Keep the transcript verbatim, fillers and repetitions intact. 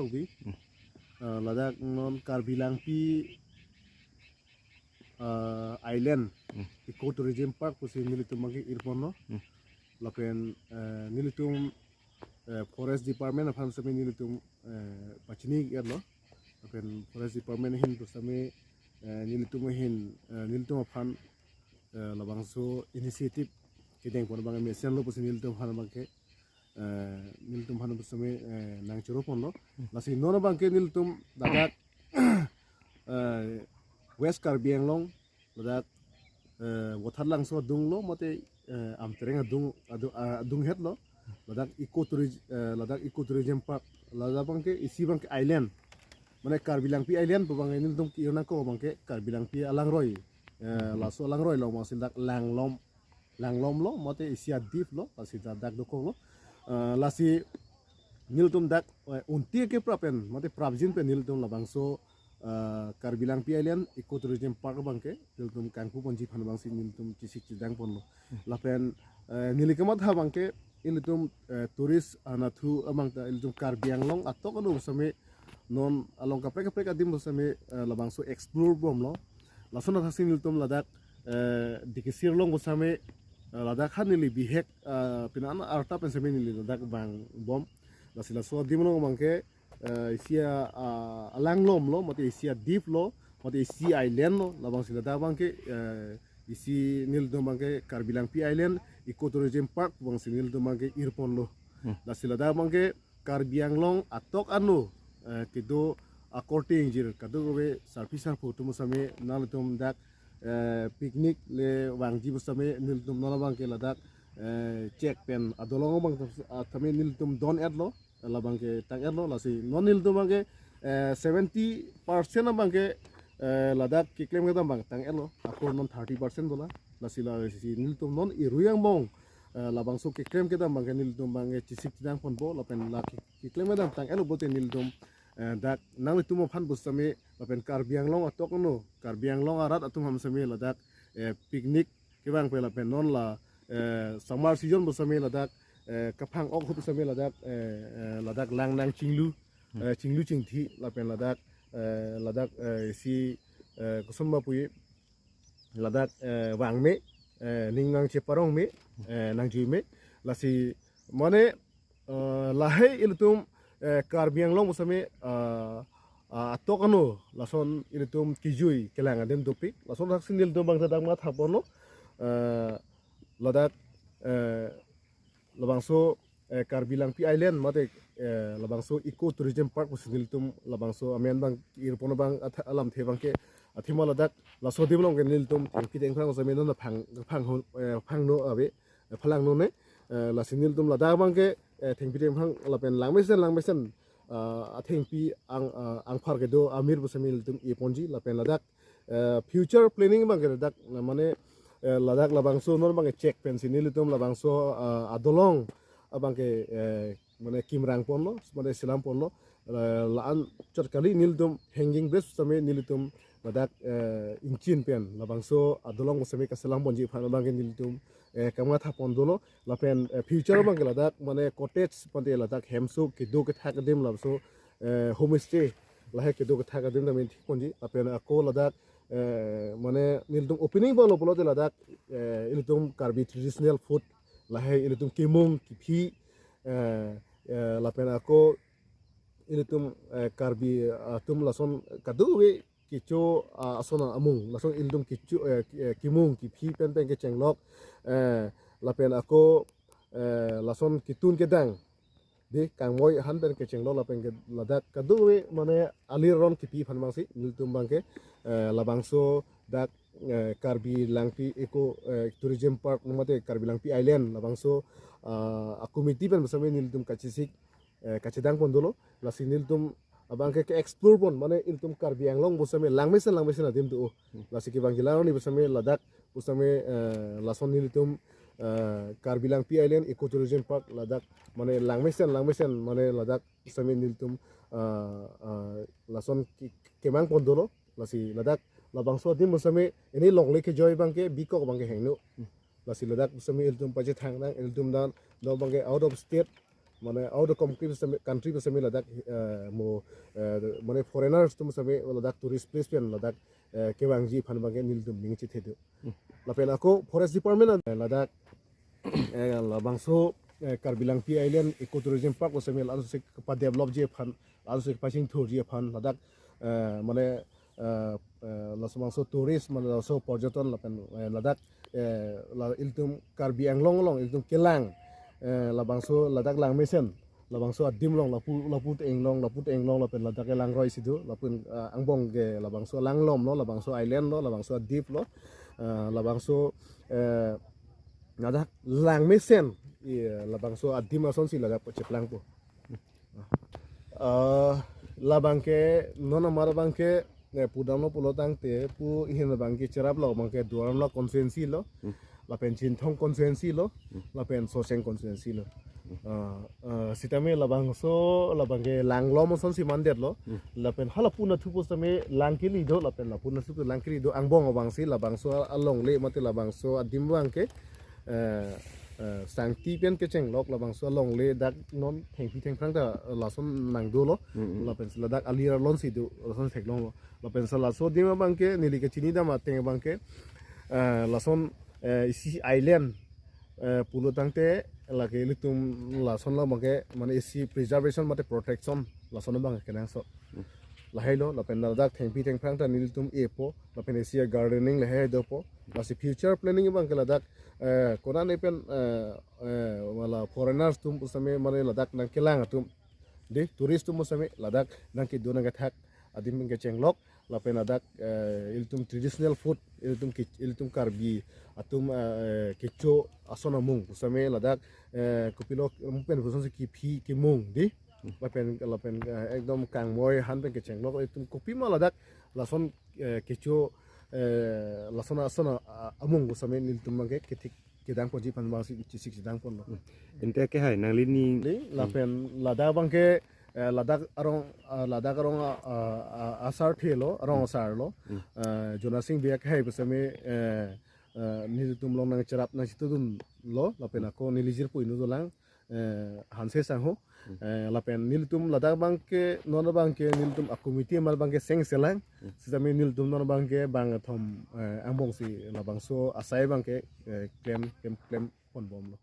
Tokbi. Hmm. Ah, ladak non Karbi Langpi, ah, Island Hmm. Eco Tourism Park pusi nelitum abangke irponlo. Hmm. Lapen, eh, nelitum, eh, Forest Department aphan sitame nelitum, eh, pachini-etlo. Lapen Forest Department ahin pusitame, eh, nelitum ahin, eh, nelitum aphan, eh, labangso initiative kedengpon abang mesenlo pusi nelitum aphan abangke, eh, nelitum aphan pusitame, eh, nangchoroponlo. Hmm. Lasi non abangke nelitum ladak, eh, West Karbi Anglong, ladak, eh, Vothatlangso adunglo mate, eh, Amtereng adung, adu-, ah, adunghetlo. Ladak Eco Tourism, eh, ladak Eco Tourism Park, ladak abangke isi abangke island. Mane Karbi Langpi Island pu abangke nelitum ke-ir nangkok abangke Karbi Langpi alangroi. Eh, Hmm. laso alangroi along abangsi dak Langlom, Langlomlo mate isi adiplo, lasi dak, dak dokoklo. Eh, lasi nelitum dak, eh, unti ke prap pen mate prapjin pen nelitum labangso, eh, Karbi Langpi Island Eco Tourism Park abangke nelitum kangpuponji aphan abangsi nelitum chesik chedangponlo. Hmm. Lapen, eh, neli kamatha abangke ilitum, eh, tourist anatthu abang ta ilitum Karbi Anglong atok ano pusitame non along kaprek kaprek adim pusitame, eh, labangso explore bomlo. Lason athaksi nelitum ladak, eh, Dikisir along pusitame, eh, ladak han neli bihek, eh, pini an arta pen sitame neli ladak vangbom. Lasi laso adim along abangke, eh, isi a, a, alanglomlo, mate isi adiplo, mate isi islandlo, labangsi ladak abangke, eh, isi nelitum abangke Karbi Langpi Island Eco Tourism Park abangsi nelitum abangke irponlo. Hmm. Lasi ladak abangke Karbi Anglong atok ano, eh, kedo akorte ingjir kadokave sarpi sarpo atum sitame nanglitum dak, eh, picnic le vangji pusitame nelitum non abangke ladak, eh, chek pen adolong abang sitame nelitum don-etlo, labangke tang-etlo, lasi non nelitum abangke, eh, seventy percent abangke, eh, ladak keklem kedam abang tang-etlo, ako non thirty percent dola, lasi lasi nelitum non irui angbong, eh, labangso keklem kedam abangke nelitum abangke chesik chedangponpo, lapen la ke-, keklem kedam tang-etlo pulote nelitum, eh, dak nanglitum aphan pusitame, lapen Karbi Anglong atok ano, Karbi Anglong arat atum aphan sitame ladak, eh, picnic kevang pen lapen non la, eh, summer season pusitame ladak, eh, kaphang-ok ahut pusitame ladak, eh, eh, ladak lang nangchinglu, Hmm. eh, chinglu chingthi lapen ladak, eh, ladak, eh, isi, eh, koson ma puji, ladak, eh, vangme, eh, ning nangcheparongme, eh, nangjuime, lasi mane, eh, lahai ilitum, eh, Karbi Anglong pusitame, eh, ah, atok ano lason ilitum kejui kelang adim dopik, lason athaksi nelitum abang ladak mathaponlo, eh, ladak, eh, labangso, eh, Karbi Langpi Island mate, eh, labangso Eco Tourism Park pusi nelitum labangso amen abang irpon abang atha-, alamthe abangke athema ladak laso adim along ke nelitum thengpi thengphrang sitame non phang, phang hon, eh, phangno ave, eh, phalangnone, eh, lasi nelitum ladak abangke, eh, thengpi thengphrang lapen langmesen langmesen, ah, athengpi ang, ah, angphar kedo amir pusitame nelitum iponji lapen ladak, eh, future planning abangke ladak, mane, eh, ladak labangso non abangke chek pensi nelitum labangso, ah, adolong abangke, eh, mane kimrangponlo, mane selamponlo, eh, la-an chot kali nelitum hanging bridge sitame nelitum ladak, eh, ingchin pen labangso adolong sitame kaselamponji aphan abangke nelitum, eh, kamathaponlo, lapen, eh, future abangke ladak mane cottage pante ladak hemso kedo kethak adim labangso, eh, homestay lahai kedo kethak adim tame thikponji, lapen ako ladak, eh, mane nelitum opening abanglo pulote ladak, eh, ilitum Karbi traditional food lahai ilitum kemung kephi, eh, eh, lapen ako ilitum, eh, Karbi atum lason kadokave kecho, ah, ason amung lason ilitum kecho, eh, ke-, eh, kemung kephi pen pen kechenglok, eh, lapen ako, eh, lason ketun kedang de kangmoi ahan pen kechenglok lapen ke ladak kadokave mane alir aron kepi aphan abangsi nelitum abangke, eh, labangso dak, eh, Karbi Langpi Eco, eh, Tourism Park mate Karbi Langpi Island labangso, ah, a committee pen pusitame nelitum kachesik, eh, kachedangpondolo, lasi nelitum abangke ke-explore pon mane ilitum Karbi Anglong pusitame langmesen langmesen adim do. Hmm. Lasi kevang kelang arni pusitame ladak pusitame, eh, lason nelitum, eh, Karbi Langpi Island Eco Tourism Park ladak mane langmesen langmesen mane ladak pusitame nelitum, eh, eh, lason ke-, kemangpondolo, lasi ladak labangso adim pusitame ini longle kejoi abangke bikok abangke hingno. Hmm. Lasi ladak pusitame ilitum pachethang nang, ilitum dan, do abangke out of state, mane out of country sitame, country sitame ladak, eh, mo, eh, mane foreigners atum sitame ladak tourist place pen ladak, eh, kevangji aphan abangke nelitum ning chethe do. Lapen ako Forest Department, eh, ladak, eh, labangso, eh, Karbi Langpi Island Eco Tourism Park sitame la-ansi padevelopji aphan, la-ansi pachingthurji aphan ladak, eh, mane, eh, eh, laso bangso tourist, mane laso porjoton lapen, eh, ladak, eh, la ilitum Karbi Anglong along ilitum kelang, eh, labangso ladak langmesen, labangso adim along, lapu, lapu te-eng along, lapu te-eng along lapen ladak kelang roi si do, lapen, eh, angbong ke labangso alanglom lo, labangso island lo, labangso adip lo, eh, labangso, eh, ladak langmesen, iya, labangso adim asonsi ladak cheplangpo. Ah, labangke non amar abangke, eh, pudamlo pulo tangte pu ihin abangke cheraplo abangke Duar Amla constituency lo, lapen Chinthong constituency lo, lapen Socheng constituency lo. Ah, ah, sitame labangso, labangke langlom asonsi mandetlo, lapen hala pu nathu pusitame lang kali do, lapen lapu nathu ke lang kali do, angbong abangsi labangso alongle mate labangso adim abangke, eh, eh, sangti pen kechenglok labangso alongle dak non thengpi thengphrang ta lason nangdolo. Lapen ladak alir alonsi do, lason theklonglo. Lapen laso adim abangke neli kechini dam ateng abangke, eh, lason, eh, isi island, eh, pulo tangte lake ilitum lason labangke mane isi preservation mate protection lason abangke kenangsot. Lahai lo, lapen ladak thengpi thengphrang ta nelitum epo, lapen isi gardening lahai dopo. Lasi future planning abangke ladak, eh, konane pen, eh, eh, wala foreigners atum pusitame mane ladak nangkelang atum, de tourist atum pusitame ladak nangkedo nangkethak adim pen kechenglok, lapen ladak, eh, ilitum traditional food, ilitum ke-, ilitum Karbi atum, eh, kecho ason amung pusitame ladak, eh, kopilo pen pusonsi kephi kemung de. Lapen, lapen, eh, ekdom kangmoi han pen kechenglok, ilitum kopima ladak lason, eh, kecho, eh, lason ason a-, amung pusitame nelitum abangke kethik kedang ponji aphan abangsi chesik chedang ponlo. Ante ke hai nangli ni. Ni, lapen ladak abangke, eh, ladak arong, ah, ladak arong, ah, ah, ah, asar thelo, arong asar lo. Eh, Jona Sing Biak hai pusitame, eh, eh, nelitum along nangcherap nangchitudunlo, lapen ako neli jirpo inut dolang, eh, Hanse Sangho. Eh, lapen nelitum ladak abangke, non abangke nelitum a-committee amar abangke sengselang. Sitame nelitum non abangke bangkethom, eh, angbongsi labangso asai abangke, eh, klem, klem, klem ponbomlo.